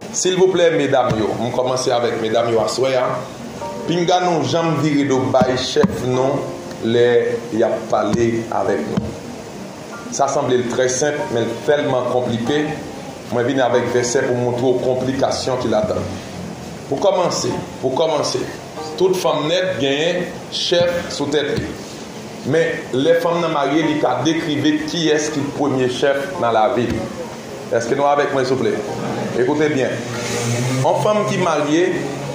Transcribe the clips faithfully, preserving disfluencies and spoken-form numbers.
Silvouplè, medam yo, m kòmanse avèk medam yo aswè a. Pinga nou janm vire do bay chèf nou lè y ap pale avèk nou. Sa sanble l trè senp, men l tèlman konplike. Mwen vin avèk vèsè pou montre w konplikasyon ki ladan l. Pou kòmanse, pou kòmanse, tout fanm nèt genyen chèf sou tèt li. Men, lè fanm nan marye, li ka dekrive kiyès ki premye chèf nan lavi l. Èske nou avèk mwen, souple? Ekoute byen. Yon fanm ki marye,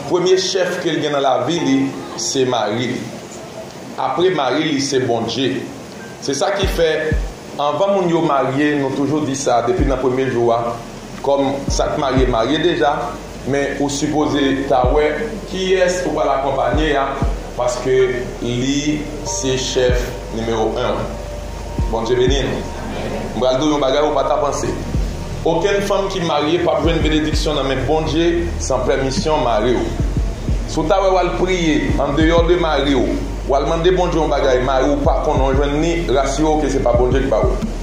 premye chèf ke l gen nan lavi li, se mari li. Apre mari li, se Bondye. Se sa ki fè, anvan moun yo marye, nou toujou di sa depi nan premye jou a, kòm sa k marye, marye deja, men ou sipoze ta wè kiyès ou pral akonpanye a, paske li se chèf nimewo en w. Bondye beni nou. M pral di w yon bagay ou pa ta panse. Okenn fanm ki marye p ap jwenn benediksyon nan men Bondye san pèmisyon mari w. Si w ta wè w al priye andeyò de mari w, w al mande Bondye yon bagay, mari w pa konnen w jwenn li, rasire w ke se pa Bondye k ba w l.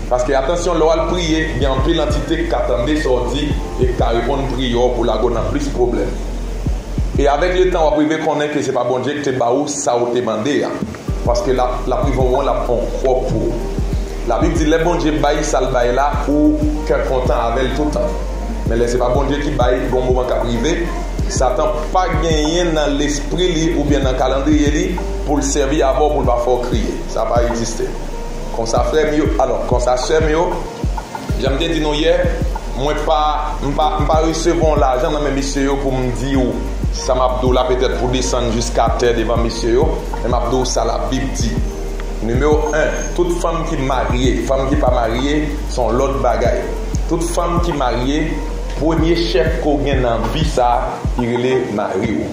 Paske, atansyon, lè w al priye, gen anpil antite k ka tande sa w di e k ka reponn priyè w pou lage w nan plis pwoblèm. E avèk letan, w ap rive konnen ke se pa Bondye ki te ba ou sa w te mande a. Paske l ap, l ap rive yon moman, l ap fè yon kòb pou ou. Labib di, lè Bondye bay sa l bay la, ou kè kontan avè l toutan. Men lè se pa Bondye ki bay, gen yon moman k ap rive, Satan pa genyen nan lespri li oubyen nan kalandriye li pou l sèvi avè w pou l pa fè w kriye. Sa pa egziste. Konsa, frè m yo, alò, konsa, sè m yo, jan m te di nou yè, mwen pa, m pa, m pa resevwa yon lajan nan men mesye yo pou m di w sa m ap di w la, petèt pou desann jiska tè devan mesye yo, men m ap di w sa Labib di. Nimewo en, tout fanm ki marye, fanm ki pa marye, se yon lòt bagay. Tout fanm ki marye, premye chèf ke w gen nan vi sa a, li rele mari w.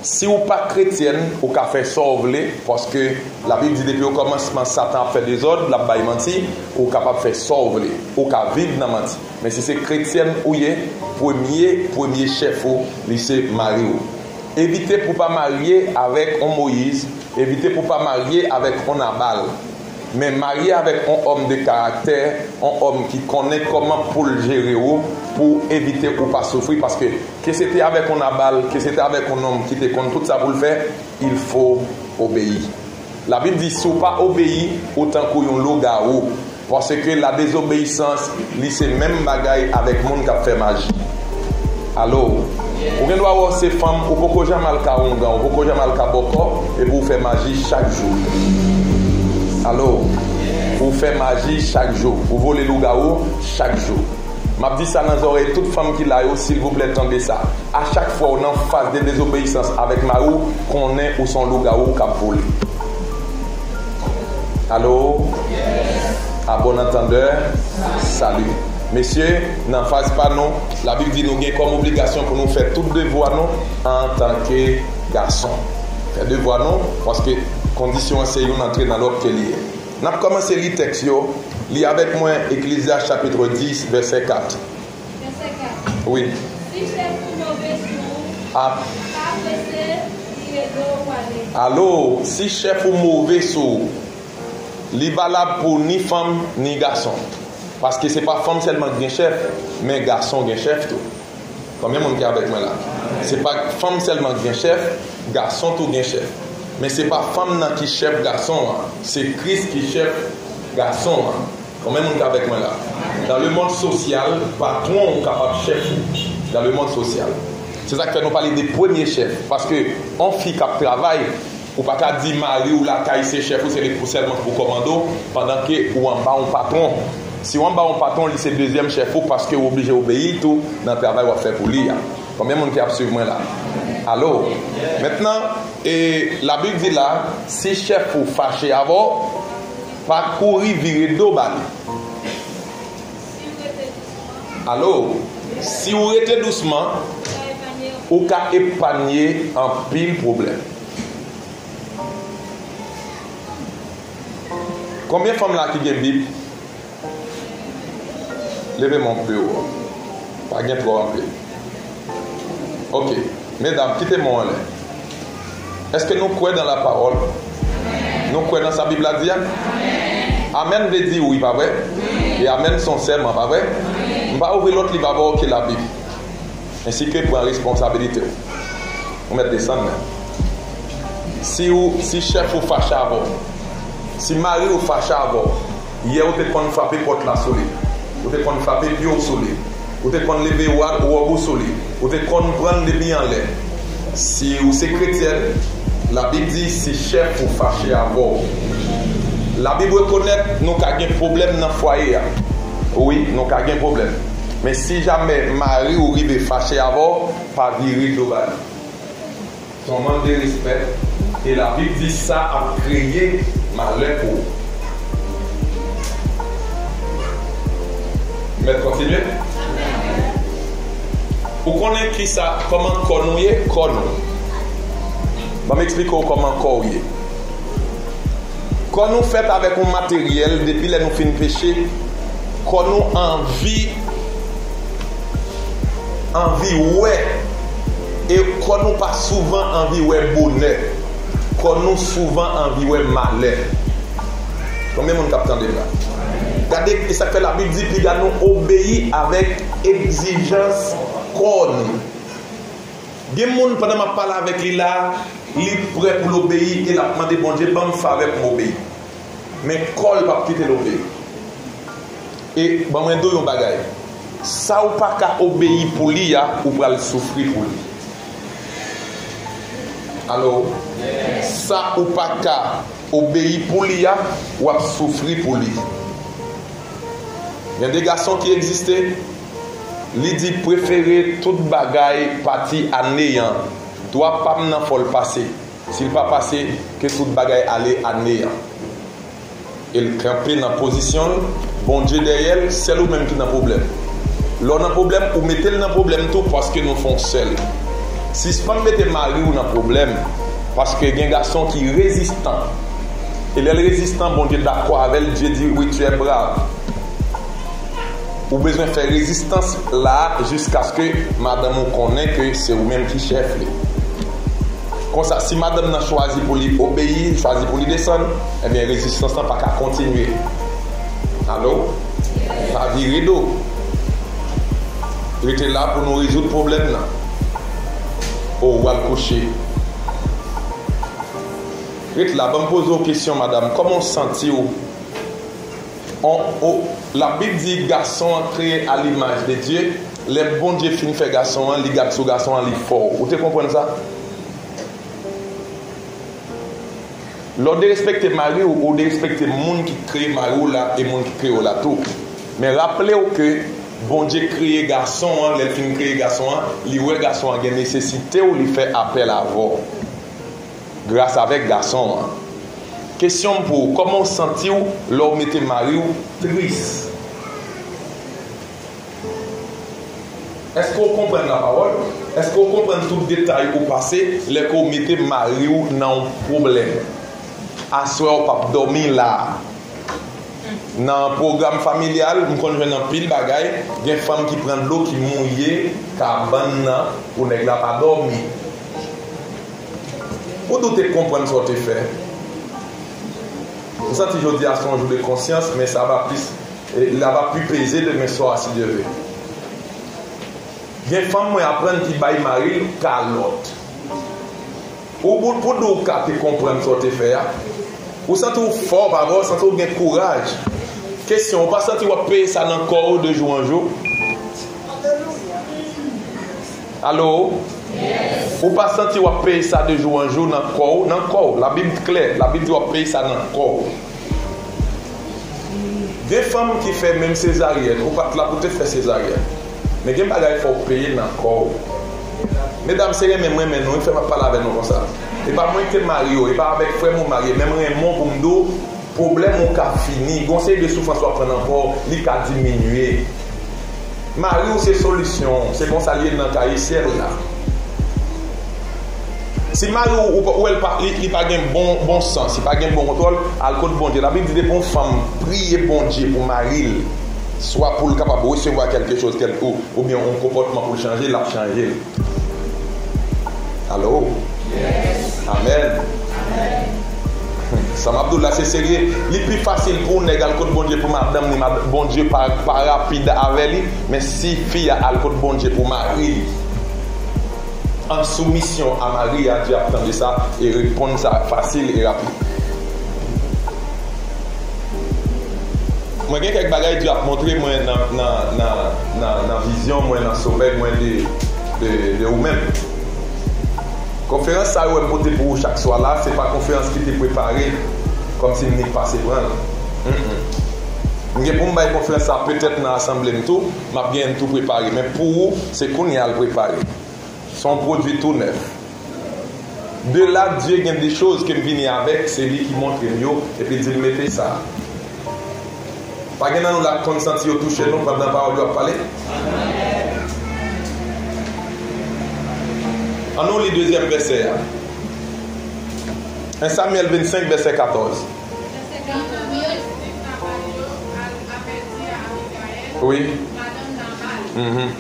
Si w pa kretyèn, ou ka fè sa w vle, paske Labib di depi okòmansman Satan ap fè dezòd, l ap bay manti, ou kapab fè sa w vle, ou ka viv nan manti. Men si se kretyèn ou ye, premye, premye chèf ou, li se mari w. Evite pou w pa marye avèk yon Moyiz, evite pou w pa marye avèk yon Nabal. Men marye avèk yon òm de karaktè, yon òm ki konnen kòman pou l jere w, pou w evite ou pa soufri, paske ke se te avèk yon Nabal, ke se te avèk yon nonm ki te konn tout sa pou l fè, il faut obéir. Labib di, si w pa obeyi, ou tankou yon lougawou, paske la désobéissance, li se menm bagay avèk moun k ap fè maji. Alo, ou gen dwa wè w se fanm, ou poko janm al ka oungan, ou poko janm al ka bòkò, epi w fè maji chak jou. Alo, ou fè maji chak jou, ou vole lougawou chak jou. M ap di sa nan zòrèy tout fanm ki la yo, silvouplè, tande sa. A chak fwa w nan faz de dezobeyisans avèk mari w, konnen ou se yon lougawou k ap vole. Alo? A bon antandè, sali. Mesye, nan faz pa nou, Labib di nou gen kòm obligasyon pou nou fè tout devwa nou antanke gason. Fè devwa nou, paske kondisyon an se youn antre nan lòt ke li ye. N ap kòmanse li tèks yo. Li avèk mwen Eklezyas chapit dis, vèsè kat. Vèsè kat. Wi. Si chèf ou move sou ou, ap pa prese vire do w ale. Alo, si chèf ou move sou ou, li valab pou ni fanm, ni gason. Paske se pa fanm sèlman ki gen chèf, men gason gen chèf tou. Konbyen moun ki avèk mwen la? Se pa fanm sèlman ki gen chèf, gason tou gen chèf. Men se pa fanm nan ki chèf gason an, se Kris ki chèf gason an. Konbyen moun ki avèk mwen la? Dans le monde social, patwon ou kapab chèf ou. Dans le monde social. Se sa k fè nou pale de premye chèf. Paske yon fi k ap travay, ou pa ka di mari w lakay se chèf ou, se li pou sèlman pou kòmande w, pandan ke ou anba yon patwon. Si w anba yon patwon, li se dezyèm chèf ou, paske ou oblije obeyi l tou nan travay w ap fè pou li a. Konbyen moun ki ap swiv mwen la? Alo? Mentnan, e, Labib di la, si chèf ou fache avè w, pa kouri vire do ba li. Alo? Si w rete dousman, ou ka epanye anpil pwoblèm. Konbyen fanm la ki gen Bib? Leve men w pi wo. Pa gen twò anpil. Oke. Medam, kite men w anlè. Èske nou kwè nan lapawòl? Nou kwè nan sa Bib la di a? Amèn vle di wi, pa vre? E amèn se yon sèman, pa vre? M pa ouvri lòt liv avè w ke Labib. Ensi ke pran responsabilite w. Ou mèt desann men. Si ou, si chèf ou fache avè w, si mari ou fache avè w, yè ou te konn frape pòt la sou li, ou te konn frape pye w sou li, ou te konn leve wòb ou sou li, ou te konn pran l depi anlè. Si ou se kretyèn, Labib di si chèf ou fache avè w. Labib rekonèt nou ka gen pwoblèm nan fwaye a. Wi, nou ka gen pwoblèm. Men si jamè mari ou rive fache avè w, pa vire do ba li. Se yon mank de respè. E Labib di sa ap kreye malè pou ou. Mèt kontinye. Ou konnen ki sa, kòman kò nou ye? Kò nou. Ban m eksplike w kòman kò w ye. Kò nou fèt avèk yon materyèl, depi lè nou fin peche, kò nou anvi, anvi wè, e kò nou pa souvan anvi wè bonè. Kò nou souvan anvi wè malè. Konbyen moun k ap tande m la? Gade, e sa k fè Labib di, piga nou obeyi avèk egzijans kò nou. Gen moun, pandan m ap pale avèk li la, li prè pou l obeyi e l ap mande Bondye, ban m favè pou m obeyi. Men kò l p ap kite l obeyi. E ban mwen di w yon bagay. Sa ou pa ka obeyi pou li a, ou pral soufri pou li. Alo? Sa ou pa ka obeyi pou li a, w ap soufri pou li. Gen de gason ki egziste, li di, prefere tout bagay pati a neyan. Dwa pa m nan fò l pase. Si l pa pase, ke tout bagay ale a neyan. E l kanpe nan pozisyon l, Bondye dèyè l, sèl ou menm ki nan pwoblèm. Lè w nan pwoblèm, ou mete l nan pwoblèm tou paske nou fè yon sèl. Sispann mete mari w nan pwoblèm, paske gen gason ki rezistan. E lè l rezistan, Bondye dakò avè l, Dye di, wi, tu es brave. Ou bezwen fè rezistans la jiskaske madanm ou konnen ke se ou menm ki chèf li. Konsa, si madanm nan chwazi pou li obeyi, chwazi pou li desann, ebyen, rezistans lan pa ka kontinye. Alo? Pa vire do. Rete la pou nou rezoud pwoblèm nan. O, w al kouche. Ret la, ban m poze w kesyon, madanm. Kòman w santi w? On, o, Labib di gason an kreye a limaj de Dye. Lè Bondye fin fè gason an, li gad sou gason an, li fè w. Ou te konprann sa? Lè w derespekte mari w, ou derespekte moun ki kreye mari w la e moun ki kreye w la tou. Men raple w ke Bondye kreye gason an, lè l fin kreye gason an, li wè gason an gen nesesite w, li fè apèl avè w. Gras avèk gason an. Kesyon m pou ou, kòman w santi w lè w mete mari w tris? Èske w konprann lapawòl? Èske w konprann tout detay ou pase lè ke w mete mari w nan yon pwoblèm? Aswè w p ap dòmi la. Nan pwogram familyal, m konn jwenn anpil bagay. Gen fanm ki pran dlo, ki mouye kabann nan pou nèg la pa dòmi. Ou di w te konprann sa w te fè. M santi jodi a se yon jou de konsyans, men sa va plis, eh, la va pi peze demen swa, si Dye ve. Gen fanm mwen aprann ki bay mari l kalòt. Ou, ou, pou di w ka te konprann sa w te fè a, ou santi w fò, pa vre, ou santi w gen kouraj. Kesyon, ou pa santi w ap peye sa nan kò w de jou an jou? Alo? Ou pa santi w ap peye sa de jou an jou nan kò w? Nan kò w. Labib klè. Labib di w ap peye sa nan kò w. Gen fanm ki fè menm sezaryèn, ou pa t la pou te fè sezaryèn. Men gen bagay fò w peye nan kò w. Medam, se renmen m renmen nou, e fè m ap pale avè nou konsa. E pa mwen ki te marye w, e pa avèk frè m ou marye, men m renmen w pou m di w, pwoblèm ou ka fini. Gon seri de soufrans w ap pran nan kò w, li ka diminye. Mari w se solisyon w, se konsa l ye nan kay e syèl la. Si mari w, ou, ou wè l pa, li, li pa gen bon, bon sans, li pa gen bon kontwòl, al kot Bondye. Labib di depi yon fanm priye Bondye pou mari l, swa pou l kapab resevwa kèlke choz, kèlke, ou, oubyen yon konpòtman pou l chanje, l ap chanje l. Alo? Amèn. Sa m ap di w la, se serye. Li pi fasil pou yon nèg al kot Bondye pou madanm li, mad-, Bondye pa, pa rapid avè li, men si fi a al kot Bondye pou mari li, An soumisyon a mari a, Dye ap tande sa e reponn sa fasil e rapid. Mwen gen kèk bagay Dye ap montre mwen nan, nan, nan, nan, nan vizyon mwen, nan somèy mwen de, de, de ou menm. Konferans sa yo wè m pote pou ou chak swa la, se pa konferans ki te prepare kòmsi m nik pase pran l. Mm, mm. M gen pou m bay konferans sa petèt nan asanble m tou, m ap genyen m tou prepare. Men pou ou, se kounye a l prepare. Se yon pwodui tou nèf. De la, Dye gen de choz ke m vini avèk, se li ki montre m yo, epi l di m mete sa. Pa gen nan nou la k konn santi yo touche nou pandan pawòl yo ap pale? Ann nou li dezyèm vèsè a. En Samyèl vennsenk, vèsè katòz. Wi. Mhm.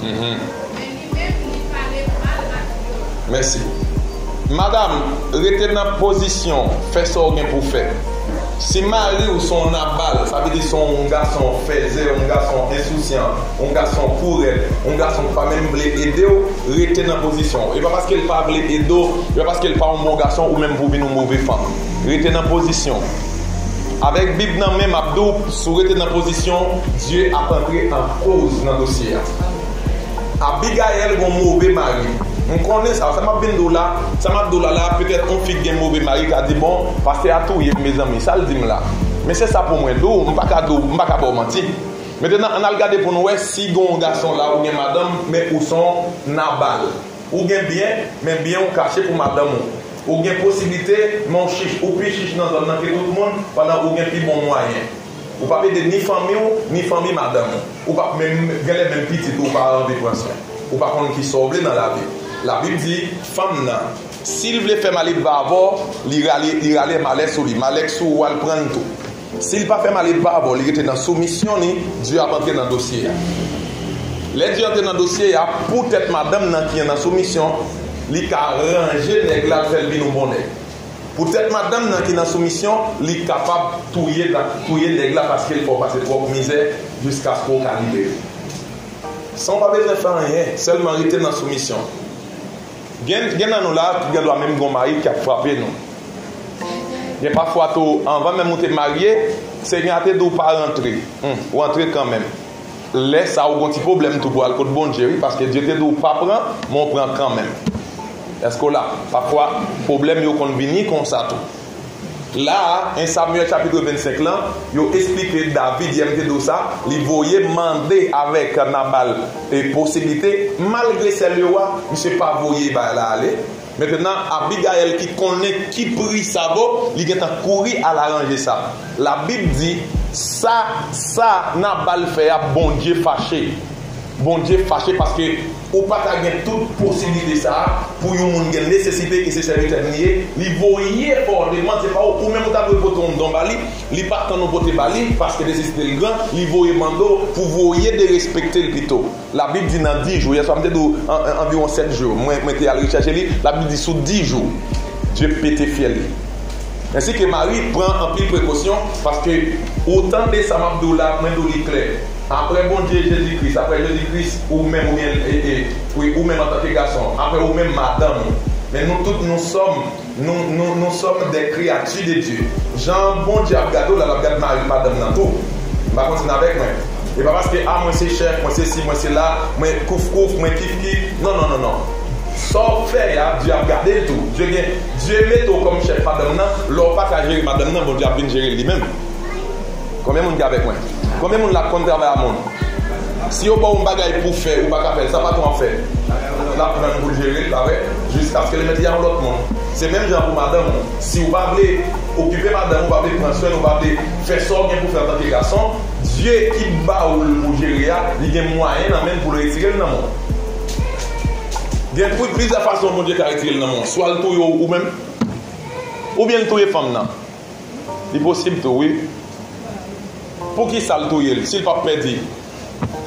Mhm. Mèsi. Madam, rete nan pozisyon, fè sa w gen pou w fè. Si mari w se yon Nabal, sa vle di se yon gason fèzè, yon gason ensousyan, yon gason kourèt, yon gason ki pa menm vle ede w, rete nan pozisyon w. E pa paske l pa vle ede w, e pa paske l pa yon bon gason, ou menm pou w vin yon move fanm. Rete nan pozisyon w. Avèk Bib nan men, m ap di w, si w rete nan pozisyon w, Dye ap antre an koz nan dosye a. Abigayèl gon move mari. M konnen sa, sa m ap vin di w la, sa m ap di w la la, petèt yon fi k gen move mari ka di, "Bon, pastè a touye m, mezanmi, sa l di m la?" Men se sa pou mwen di w, m pa ka di w, m pa ka ba w manti. Mentnan, ann al gade pou nou wè si gon gason la ou gen madanm, men ou se yon Nabal. Ou gen byen, men byen w kache pou madanm ou. Ou gen posiblite, men w chich, ou pi chich nan zòn nan ke tout moun, pandan ou gen pi bon mwayen. Ou p ap ede ni fanmi w, ni fanmi madanm ou. Ou p ap menm, genlè menm pitit ou, ou pa anvi pran swen. Ou pa konn ki sa w vle nan lavi. Labib di, fanm nan, si l vle fè mal, li pa avè w, li rale, li rale malè sou li. Malè k sou ou a, l pran l tou. Si l pa fè mal, li pa avè w, li rete nan soumisyon li, Dye ap antre nan dosye a. Lè Dye antre nan dosye a, poutèt madanm nan ki nan soumisyon, li ka ranje nèg la, l fè l vin yon bon nèg. Poutèt madanm nan ki nan soumisyon, li kapab touye, touye nèg la paske l fè w pase twòp mizè jiskaske w ka libere. San w pa bezwen fè anyen, sèlman rete nan soumisyon. Gen, gen nan nou la ki gen dwa menm gon mari k ap frape nou. Gen pafwa tou, anvan menm ou te marye, Senyè a te di w pa rantre. Hum, ou antre kanmenm. Lè sa a, ou gon ti pwoblèm tou pou al kot Bondye, wi, paske Dye te di w pa pran, men w pran kanmenm. Èske w la? Pafwa, pwoblèm yo konn vini konsa tou. La a, en Samyèl chapit vennsenk lan, yo esplike David, yè m te di w sa, li voye mande avèk Nabal e posiblite, malgre sè l yo a, misye pa voye bagay la ale. Mentnan, Abigayèl ki konnen ki pri sa vo, li gentan kouri al aranje sa. Labib di, sa, sa Nabal fè a, Bondye fache. Bondye fache paske ou pa ta gen tout posiblite sa a pou yon moun gen nesesite ke se sèvitè m li ye, li voye fè w demann, se pa ou, ou menm ou ta dwe pote yon don ba li, li pa tann ou pote ba li paske nesesite l gran, li voye mande w pou voye derespekte l pito. Labib di nan dis jou, yèswa m te di w an, an, anviwon sèt jou, mwen, mwen te al rechèche li, Labib di sou dis jou, Dye pete fyèl li. Ensi ke mari, pran anpil prekosyon, paske ou tande sa m ap di w la, mwen di w li klè. Apre Bondye, Jezi Kris, apre Jezi Kris, ou menm, oubyen, e, e, wi, ou menm antanke gason, apre ou menm, madanm ou. Men nou tout, nous sommes, nous, nous, nous sommes des créatures de Dieu. Jan Bondye ap gade w la, l ap gade mari, madanm nan tou. M pa kontinye avèk mwen. E pa paske, a, mwen se chèf, mwen se si, mwen se la, mwen kouf kouf, mwen kif kif. Non, non, non, non. Sa w fè a, Dye ap gade l tou. Dye gen, Dye mete w kòm chèf madanm nan. Lè w pa ka jere madanm nan, Bondye ap vin jere l li menm. Konbyen moun ki avèk mwen? Konbyen moun la konn travay a moun? Si yo ba w yon bagay pou fè, ou pa ka fè l, sa patwon ap fè? L ap pran l pou l jere l, pa vre? Jiskaske l mete yon lòt moun. Se menm jan pou madanm ou. Si ou pa vle okipe madanm ou, ou pa vle pran swen l, ou pa vle fè sa w gen pou fè antanke gason, Dye ki ba ou l pou jere a, li gen mwayen nan men l pou l retire l nan men w. Gen plizyè fason Bondye ka retire l nan men w. Swa l touye w ou menm, oubyen l touye fanm nan. Li posib tou, wi. Poukisa l touye l, si l p ap pèdi?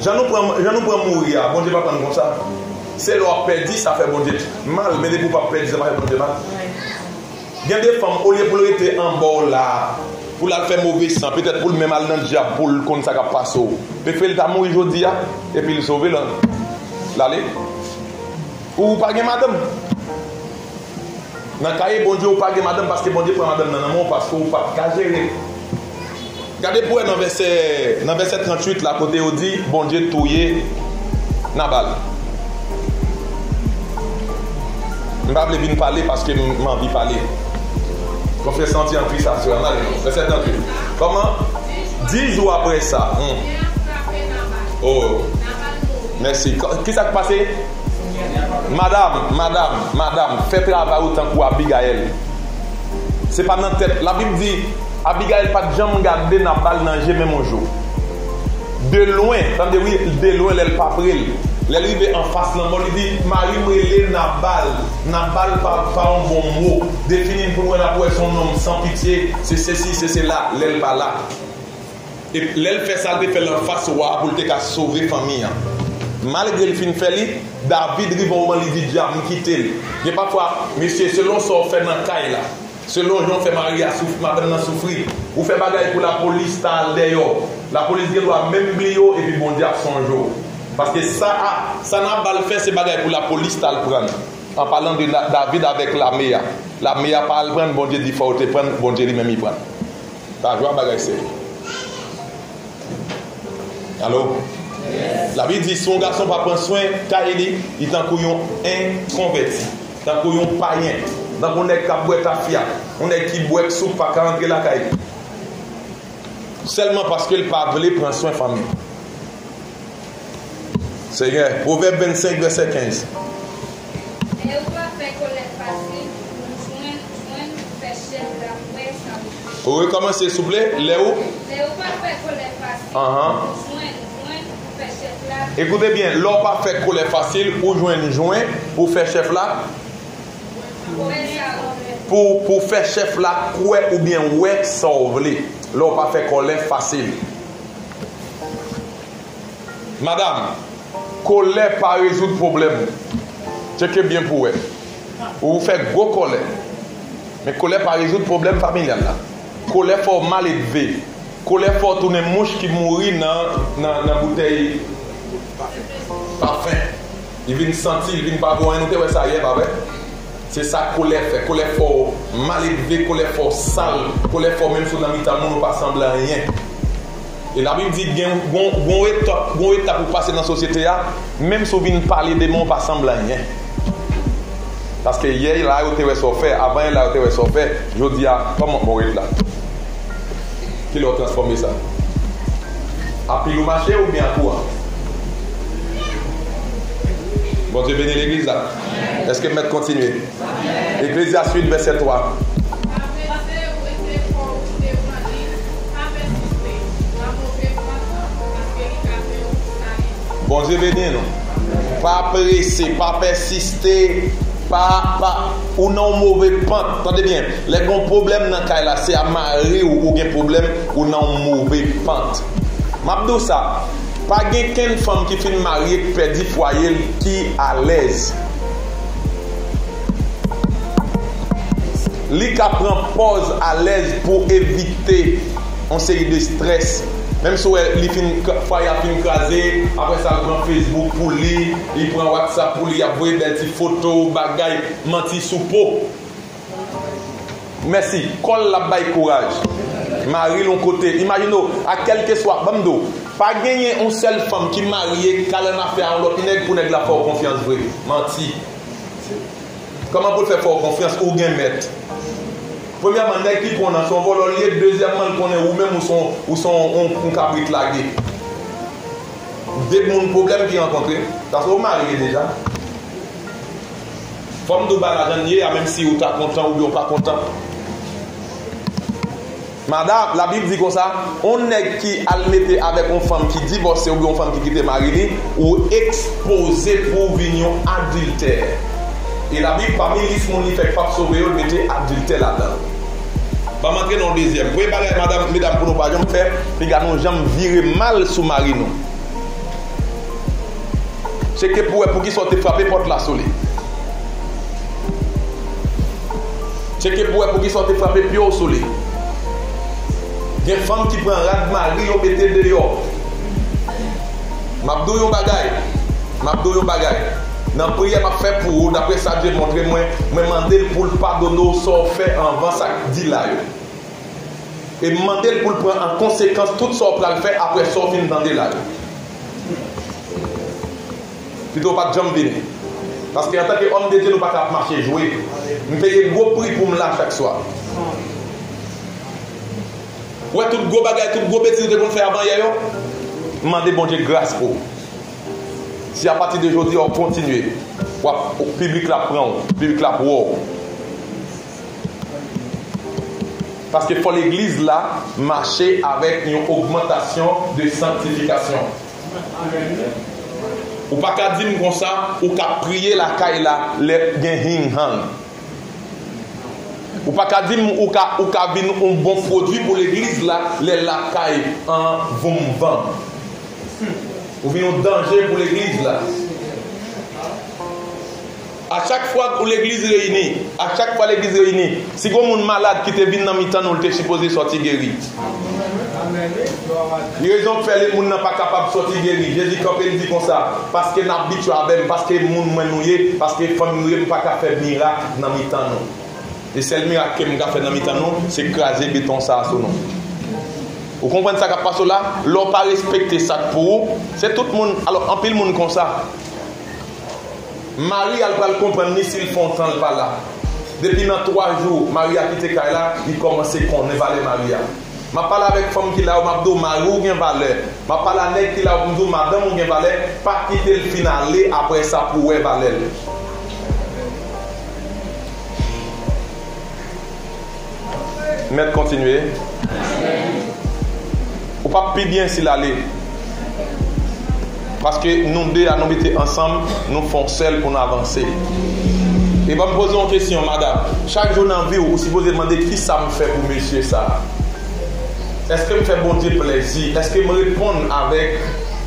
Jan nou pran, jan nou pran mouri a, Bondye pa pran n konsa. Se lè w ap pèdi, sa fè Bondye mal, men depi w p ap pèdi, sa pa fè Bondye mal. Gen de fanm, olye pou l rete anba w la, Pou l al fè move san, petèt pou l menm al nan dyab, pou l konn sa k ap pase w. Prefere l ta mouri jodi a, epi l sove l, l ale. Ou pa gen madanm. Nan kaye Bondye, ou pa gen madanm, paske Bondye pran madanm nan nan men w, paske ou pa t ka jere l. Gade pou wè nan vèsè, nan vèsè tranntuit la, kote yo di Bondye touye Nabal. M pa vle vin pale paske m, m anvi pale. Konfyans an ti an Kris aswè, ann ale non. Vèsè tranntuit. Kòman? Dis jou apre sa. Hmm. Oh. Mèsi. Kò-, kisa k pase? Madam, madam, madam, fè travay ou tankou Abigayèl. Se pa nan tèt. Labib di, Abigayèl pa t janm gade Nabal nan je menm yon jou. De lwen, tande wi, de lwen, lè l pa pre l. Lè l rive anfas lanmò, li di, "Mari m rele Nabal." Nabal pa, pa yon bon mo. Defini l pou n wè, n ap wè se yon nonm san pitye, se sesi, se sela, lè l pa la. E lè l fè sa, l te fè l anfas wa a pou l te ka sove fanmi an. Malgre l fin fè li, David rive yon moman li di, "Dyab, m kite l." Gen pafwa, mesye, selon sa w fè nan kay la, selon jan w fè mari a souf-, madanm nan soufri, ou fè bagay pou lapolis ta al dèyè w. Lapolis gen dwa menm bliye w epi Bondye ap sonje w. Paske sa a, sa Nabal fè, se bagay pou lapolis ta al pran. An palan de Na-, David avèk lame a. Lame a pa al pran, Bondye di fò yo te pran, Bondye li menm li pran. Sa jwa bagay serye. Alo? Labib di, si yon gason pa pran swen kay li, li tankou yon enkonvèti, tankou yon payen, tankou yon nèg k ap bwè tafya, yon nèg ki bwè k souk pa ka rantre lakay li. Sèlman paske l pa vle pran swen fanmi. Senyè, Pwovèb vennsenk, vèsè kenz. Lè ou pa fè kòlè fasil, ou jwenn, jwenn ou fè chèf la kwè sa ou vle. Ou rekòmanse, souple? Lè ou? Lè ou pa fè kòlè fasil, Ahan. Ou jwenn, jwenn ou fè chèf la. Ekoute byen, lè w pa fè kòlè fasil, ou jwenn jwen pou fè chèf la. Kwè sa ou vle. Pou, pou fè chèf la kwè oubyen wè sa w vle. Lè w pa fè kòlè fasil. Madam, kòlè pa rezoud pwoblèm. Tcheke byen pou wè. Ou fè gwo kòlè. Men kòlè pa rezoud pwoblèm familyal la. Kòlè fè w maledve. Kòlè fè w tounen mouch ki mouri nan, nan, nan boutèy pafen. Li vin santi, li vin pa bon anyen. Nou te wè sa yè, pa vre? Se sa kòlè fè. Kòlè fè w maledve, kòlè fè w sal, kòlè fè w menm si w nan mitan moun ou pa sanble anyen. E Labib di gen, gon, gon etap, gon etap ou pase nan sosyete a, menm si w vin pale demen w pa sanble anyen. Paske yè la yo te wè sa w fè, avan yè la yo te wè sa w fè, jodi a, kòman w ret la? Kilè w transfòme sa? A pil ou mache oubyen a kouran? Bondye beni legliz la. Èske m mèt kontinye? Eklezyas uit, vèsè twa. Bondye beni nou. Pa prese, pa pèsiste, pa, pa, ou nan yon move pant. Tande byen, lè gen yon pwoblèm nan kay la, se a mari w ou gen pwoblèm, ou nan yon move pant. M ap di w sa, pa gen kenn fanm ki fin marye, ki pèdi fwaye l, ki alèz. Li ka pran pòz alèz pou evite yon seri de strès. Menm si w wè li fin, fwaye a fin kraze, apre sa l pran Facebook pou li, li pran WhatsApp pou li, y ap voye bèl ti foto, bagay, manti sou po. Mèsi. Kò l l ap bay kouraj. Mari l yon kote. Imajine w, a kèlkeswa, ban m di w, pa genyen yon sèl fanm ki marye k al annafè a yon lòt nèg pou nèg la fè w konfyans vre. Manti. Kòman pou l fè fè w konfyans? Ou gen mèt. Premyèman, nèg ki pran w nan se yon vòlò l ye. Dezyèmman, l konnen ou menm ou se yon, ou se yon, yon, yon kabrit lage. De moun pwoblèm ki rankontre. Sa se w marye deja. Fò m di w bagay la jan l ye a, menm si ou ta kontan oubyen ou pa kontan. Madanm, Labib di konsa, yon nèg ki al mete avèk yon fanm ki divòse oubyen yon fanm ki kite mari li, ou ekspoze pou w vin yon adiltè. E Labib, pami lis moun li fè k p ap sove yo, l mete adiltè ladan l. Ban m antre nan yon dezyèm. Premye bagay, madanm, medam, pou nou pa janm fè, piga nou janm vire mal sou mari nou. Tcheke pou wè poukisa w te frape pòt la sou li. Tcheke pou wè poukisa w te frape pye w sou li. Gen fanm ki pran rad mari yo mete deyò. M ap di w yon bagay. M ap di w yon bagay. Nan priyè m ap fè pou ou, daprè sa Dye montre mwen, mwen mande l pou l padone w sa w fè anvan sa k di la yo. E m mande l pou l pran an konsekans tout sa w pral fè apre sa w fin tande la yo. Pito w pa t janm vini. Paske antanke òm de Dye, nou pa ka ap mache jwe. M peye gwo pri pou m la chak swa. Ou wè tout gwo bagay, tout gwo betiz ou te konn fè avan yè yo? M mande Bondye gras pou ou. Si apati de jodi a w kontinye, w ap, piblik la ap pran w, piblik la ap wè w. Paske fò legliz la mache avèk yon ogmantasyon de sanktifikasyon. Ou pa ka di m konsa, ou ka priye lakay la lè gen hing hang. Ou pa ka di m ou ka, ou ka vin yon bon pwodui pou legliz la lè lakay an voum van. Ou vin yon danje pou legliz la. A chak fwa ou legliz reyini, a chak fwa legliz reyini, si gon moun malad ki te vin nan mitan nou, l te sipoze sòti geri. Li rezon k fè moun nan pa kapab sòti geri. Jezi kanpe, l di konsa, paske n abitye avè m, paske moun mwen nou ye, paske fanmi nou ye, m pa ka fè mirak nan mitan nou. E sèl mirak ke m ka fè nan mitan nou, se kraze beton sa a sou nou. Ou konprann sa k ap pase w la? Lè w pa respekte sa k pou ou, se tout moun, alò, anpil moun konsa. Mari a l pral konprann li si l fè yon tan l pa la. Depi nan twa jou, mari a kite kay la, li kòmanse konnen valè mari a. M ap pale avèk fanm ki la yo, m ap di w, mari w gen valè. M ap pale a nèg ki la yo pou m di w, madanm ou gen valè, pa kite l fin ale apre sa pou w wè valè l. Mèt kontinye. Ou p ap pi byen si l ale. Paske nou de a, nou mete ansanm, nou fè yon sèl pou n avanse. E ban m poze yon kesyon, madanm. Chak jou nan vi w, ou sipoze mande, kisa m fè pou mesye sa a? Èske m fè Bondye plèzi? Èske m reponn avèk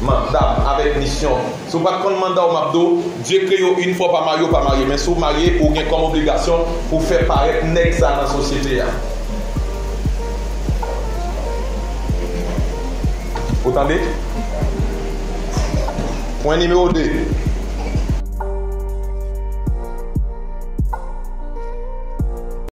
manda m, avèk misyon m? Si w pa t konn manda w, m ap di w, Dye kreye w, yon fwa w pa marye, w pa marye. Men si w marye, ou gen kòm obligasyon pou w fè parèt nèg sa a nan sosyete a. Ou tande? Pwen nimewo de.